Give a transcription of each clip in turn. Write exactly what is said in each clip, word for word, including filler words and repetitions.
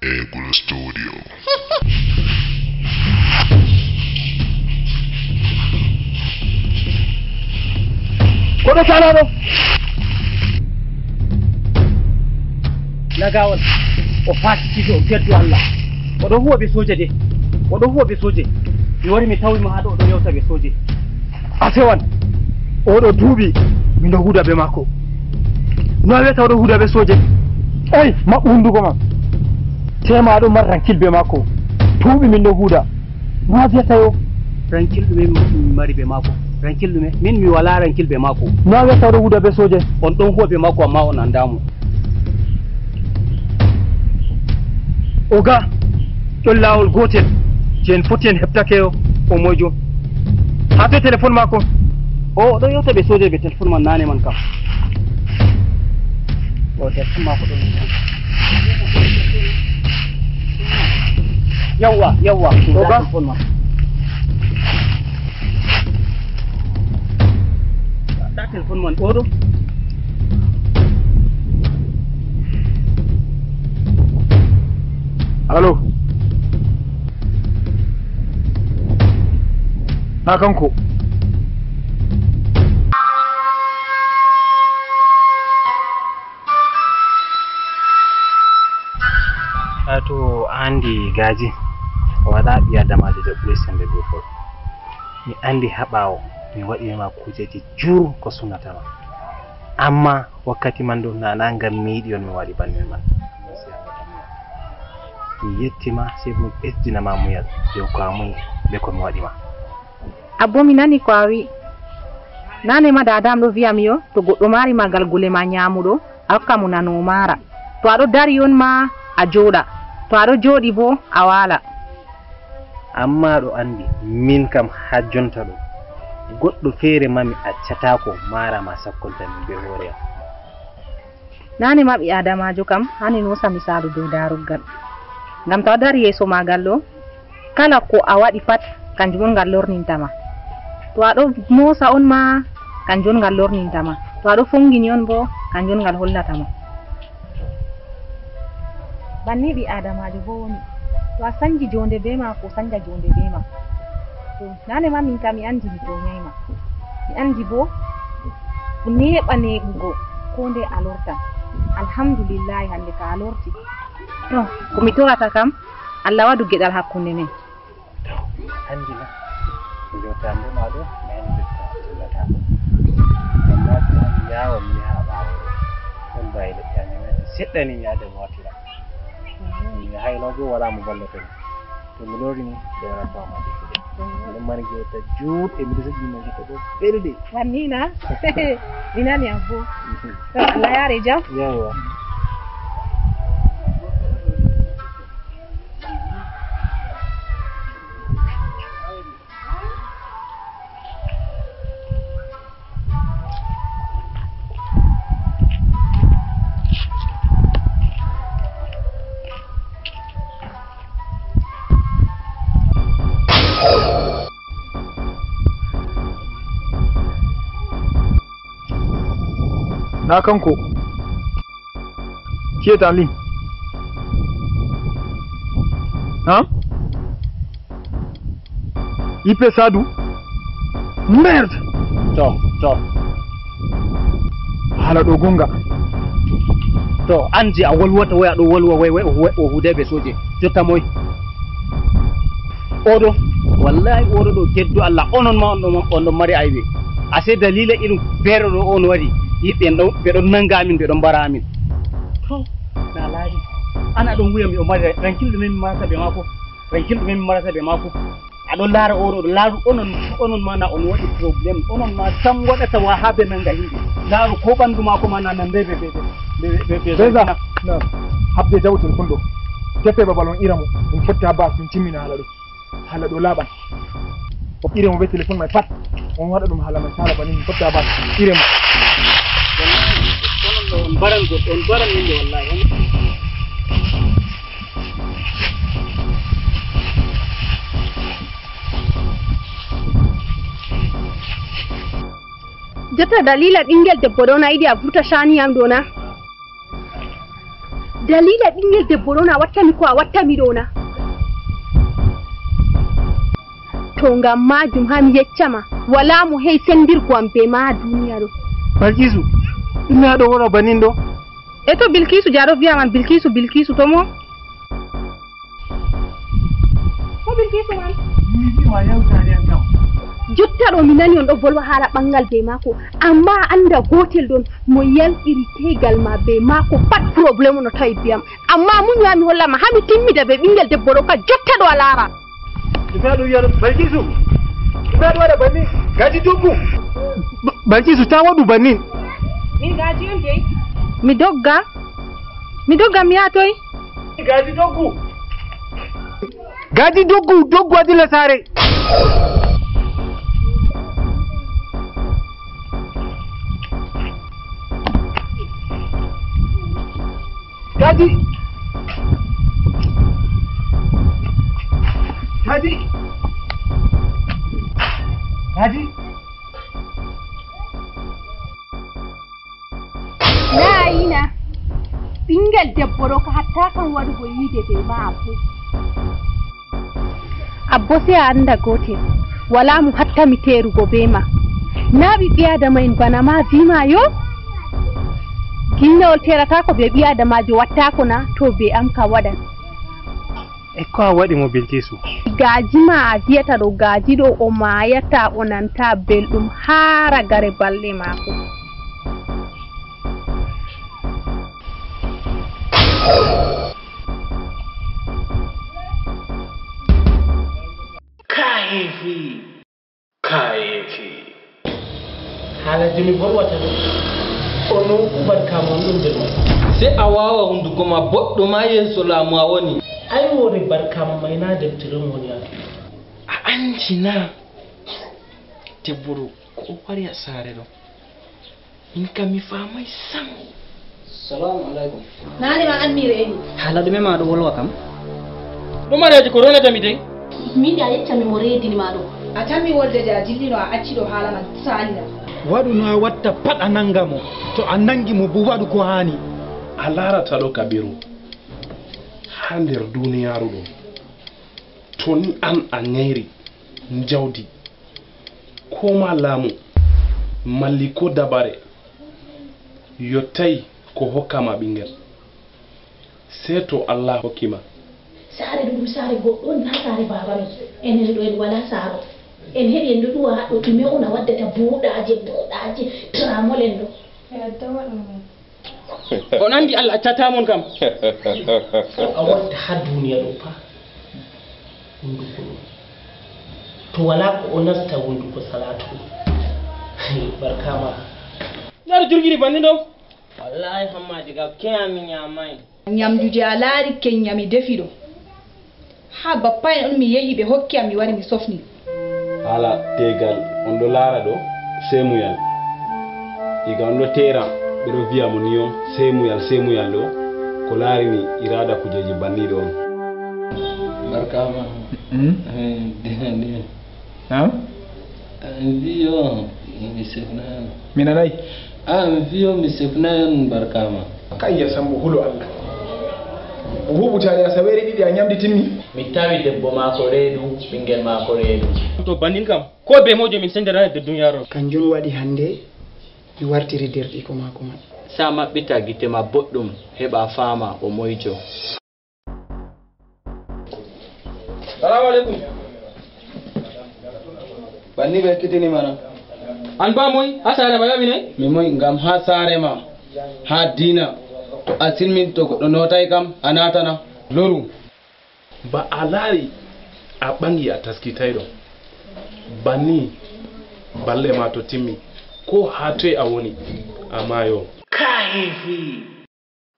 Eagle Studio. Koɗo salaɗo. Lagawol. O faatitiiɗo, o geddo Allah. Oɗo huwa be soja de. Oɗo huwa be soje. Mi wari mi tawi mo haɗo oɗo yewta be soje. A fewan. Oɗo duuɓi miɗo huda be makko. No a wiyata oɗo huda be soje? Ey, maɓɓu hunduko ma. Tema aɗo mari rankil be makko. Duuɓi min ɗo huda. No a wiyata yo? Rankil ɗume mi mari be makko? Rankil ɗume? Min mi wala rankil be makko. No a wiyata oɗo huda be soje? On ɗon huwa be makko amma on andamo. Oga, ɗon laawol gootel je en foti en heɓtake o, o moyjo. Haa toy telefon maako? O ɗon yewta ɓe soodee ɓe telefon man naane man kam. O telefon maako ɗon. Yawwa, yawwa. Oga? Telefon man. Ɗa telefon man ɗo ɗo. Allo. Na kanko. Haa to a anndi Gaaji, a waɗa ɓii Adamaajo je ɓuri semmbe bee fof. Mi anndi haa ɓaawo mi waɗi ma kuujeeji jur ko sunnata ma. Ammaa wakkati man du, naa, naa ngam mi yiɗi on mi waɗi bannin man. Mi yetti ma, sey bo mi ɓesdina ma munyal dow ko a munyi bee ko mi waɗi ma. Abbo, mi nani ko a wi'i. Naane ma daada am ɗo vi'a mi yo, to goɗɗo maari ma gal gule ma nyaamuɗo, a hokka mo nano o maara. To a ɗo dari on ma a jooɗa, to a ɗo jooɗi bo a waala. Ammaa a ɗo anndi, min kam haa jonta ɗo, goɗɗo feere ma mi accataako maara ma sakkolta min bee hoore am. Naane ma ɓii Aadamaajo kam, haani noosa misaalu dow daaroggal. Ngam to a dari yeeso maagal ɗo, kala ko a waɗi pat, kanjum on ngal lorninta ma. To a ɗo moosa on ma, kanjum on ngal lorninta ma. To a ɗo fongini on boo, kanjum on ngal hollata ma. Banni ɓii Aadamaajo boo woni, to a sanji joonde bee maako, o sanja joonde bee ma. To naane ma min kam mi anndi mi toonyay ma. Mi anndi boo ko neeɓa neeɓugo koo ndey a lortan. Alhamdulillaahi hannde ka a lorti. To, ko mi torata kam, Allah waɗu geɗal hakkunde men. To, anndi na, mi jooɗataa bee ma ɗo, mi anndi ɓe ko tillata. Ammaa to mi yaha, mi yaha ɓaawo ɗo. Ɗon bayle ƴami mi seɗɗa ni mi yaha mi wartira. Mi yahay no boo walaa mo ballata mi. To mi lori ni, ɓe waɗa fama ɗuɗɗuɗe. Miɗo mari ngesa juuɗe, miɗo sigi no ngesa ɗo belɗe. Wannina? Mi nani abbo. Mhm. To Allah yaare jam. Yawwa. Na kanko. Qui est en ligne? Hein? I P Sadu? Merde! To, to. Haala ɗo gonga. To, an je a wolwata, woya ɗo wolwa, woy, woy, o huwa, o hude ɓe soje. Jotta moy? Oɗo, wallahi oɗo ɗo geddo Allah, onon ma on ɗon, on ɗon mari aybe. Ase dalila irin feere ɗo on waɗi, yiɓɓe en ɗo, ɓe ɗon nanga amin, ɓe ɗon mbara amin. To, na laaɓi. An a ɗon wi'a mi o mari rankil ɗume mi marata be maako? Rankil ɗume mi marata be maako? A ɗon laara oɗo, ɗo laaru onon, onon ma na on waɗi problème. Onon ma sam waɗata wa haa be nanga yimɓe. Laaru ko ɓandu maako ma na nande be, be, be, be, be, be Beza, na, habde jaɓo telefon ɗo. Teppe babal on ira mo. Min fotti ha bas, min timmina haala ɗo. Haala ɗo laaɓan. On ire mo be telefon mai pat. On waɗa ɗum haala mai sala banin, min fotti ha bas. Ire mo. Onon ɗo on mbaran goɗɗo, on mbaran yimɓe wallahi. Jotta dalila ɓingel debbo ɗo na yiɗi a vurta shani am ɗo na? Dalila ɓingel debbo ɗo na wattami ko a wattami ɗo na. To ngam majum ha mi yecca ma, wala mo hey sendirgo am be ma ha duniya ɗo. Balkisu, ɗume a ɗo wona bannin ɗo? E to Bilkisu je a ɗo vi'a man, Bilkisu, Bilkisu to mo? Ko Bilkisu man? Mi wi'i ma yawtani an kam. Jotta ɗo mi nani on ɗo volwa hala ɓangal be mako, amma a anda gotel ɗon mo yalɗiri tegal ma be mako pat problème no tawi be am. Amma muñu ha mi holla ma ha mi timmida be ɓingel debbo ɗo ka jotta ɗo a lara. Ɗume a ɗo wi'a ɗo? Balkisu, ɗume a ɗo waɗa banni? Gaji doggu. Ba-, Balkisu, ta waɗu bannin. Min gaji on dey. Mi dogga. Mi dogga mi yaha toy? Gaji doggu. Gaji doggu, doggu a dilla saare. Gaji. Gaji. Gaji. Naa yina ɓingel debbo ɗo ka hatta kan waɗugo yiide be ma abbo. Abbo se a anda gotel, wala mo hatta mi terugo be ma. Na ɓiɓɓe adama'en bana ma vi ma yo? Ginnawol teratako be ɓi adamajo wattako na, to be am ka waɗan. E ko a waɗi mo, Bilkisu? Gaaji ma a vi'ata ɗo, gaaji ɗo o maayata, o nanta belɗum haa ragare balɗe maako. Kaayeefi! Kaayeefi! Haala jimi bolwata ɗum. On non fuu barka mon ɗum nder mon. Sey a waawa hunnduko ma boɗɗo ma yeeso laamu a woni. Ay woore barka ma may naa deftere on woni haa ɗum. A anndi naa? Debbo ɗo ko o wari haa saare ɗo. Min kam mi faamay sam. Salamu alaikum. Nane ma an mi reeni. Hala ɗume ma ɗo wolwa kam? Ɗum areeji ko ronata mi dey. Min de a yecca mi mo reedini ma ɗo. A tammi wolde de a dillino a acci ɗo haala man saalina. Waɗu no a watta pat a nanga mo. To a nangi mo bo waɗu ko haani. A laarata ɗo Kabiru, haa nder duniyaaru ɗo, to ni an a nyayri njawdi, ko ma laamu, malli ko dabare, yottay ko hokka ma ɓingel, sey to Allah hokki ma. Saare ɗum, ɗum saare goɗɗo on, naa saare baaba men. Enen ɗo en walaa saaro. En heɓi en ɗo ɗuwa haɗɗo, ɗume on a waddata buuɗaaje, buuɗaaje, tramol en ɗo? E adda waɗa mo. On anndi Allah accataa mon kam. Ko a watta haa duniya ɗo fa, hunduko ɗo. To walaa ko o nasta hunduko salatu. Barka ma. Ndaa ɗo jurgiri banni ɗo. Wallahi Hamma diga keya mi nyamay. Nyamdu je a laari kenya mi defi ɗo. Haa bappa en on mi yehi ɓe hokki am mi wari mi sofni. Haala teegal on ɗo laara ɗo, sey muyal. Iga on ɗo teera, ɓe ɗo vi'a mo ni on, sey muyal, sey muyal ɗo, ko laarini iraada kujeeji banniiɗo on. Barkaama. Mm. Eh, dina, dina. Naam? Eh, mi vi'i on, mi sefna on. Mi nanay. Ah, mi vi'i on, mi sefna on, barkaama. Kayya Sambo, hulo Allah. O huɓutaali asaweere ɗiɗi a nyamdi timmi. Mi tawi debbo maako reedu, ɓingel maako reedu. To bannin kam, ko be mojo min sendere nder duniyaaru. Kanjum waɗi hannde mi wartiri derɗiiko maako man. Sa maɓɓita gite ma boɗɗum, heɓa a faama o moyjo. Salamu alaikum. Banni ɓe ekkitini mana. An ba moy? Ha saare ma yawi ne? Mi moy ngam ha saare ma, ha diina. To a silmin to goɗɗo nootay kam, a naatana. Loru. Ba a laari a ɓangi a taskitayɗo. Banni balɗe ma to timmi. Ko ha toy a woni? A maayo. Kaayeefi!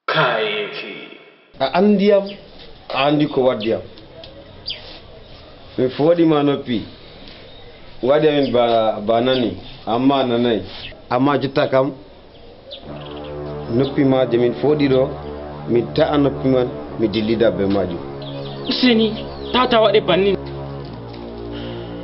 Kaayeefi! A anndi yam, a anndi ko waddi yam. Mi fooɗi ma noppi, waɗi amin ba, ba nani, amma a nanaay. Amma jotta kam, noppi ma je min fooɗi ɗo, mi ta'a noppi man, mi dillida bee maajum. Useni, tata waɗe bannin.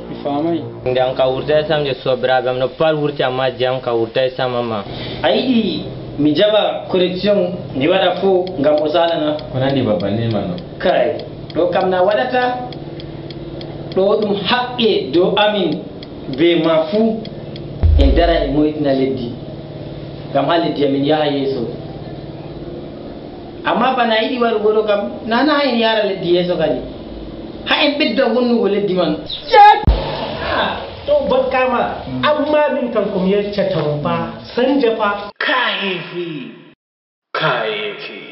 Mi faamay. Nde am ka wurtay sam je soobiraaɓe am no pat wurti, amma je am ka wurtay sam amma. A yiɗi Mi jaɓa correction, mi waɗa fo ngam o salana. Ko nandi babal ni man ɗo? Kay, ɗo kam na waɗata. Ɗo ɗum haqqe dow amin be ma fuu. En dara en moytina leddi, ngam haa leddi amin yaha yeeso. Amma bana a yiɗi waɗugo ɗo kam, na na en yara leddi yeeso kadi. Haa en ɓedda wonnugo leddi man. Cek! Ah, to bakkama. Amma min kam ko mi yeccata mo fa, sanja fa. Kayefi. Kayefi.